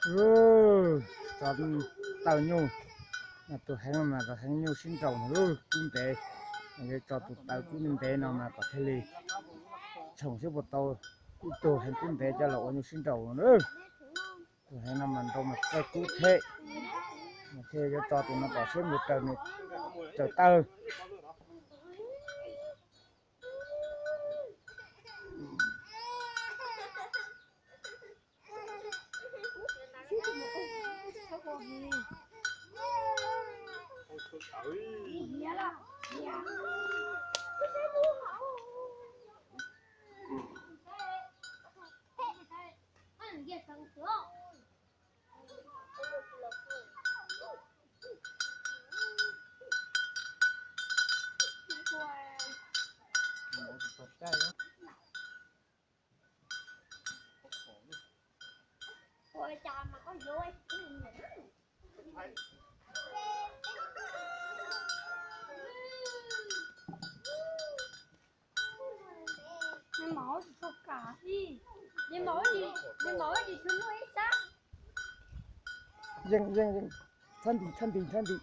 Tso taw nyuj, tus heev mas tus heev nyuj sib nraus no kub ntev, yuav tso tus taw kub ntev no mas kom thiaj li tshoom sib puas tau ib tug heev kub ntev coj los ua nyuj sib nraus no. Tus heev no mas nrau mas txawj kub thiab, mas thiaj yuav tso tus no kom seb mus raws, raws taw. Yeej, yeej, yeej, txhob ntim, txhob ntim, txhob ntim.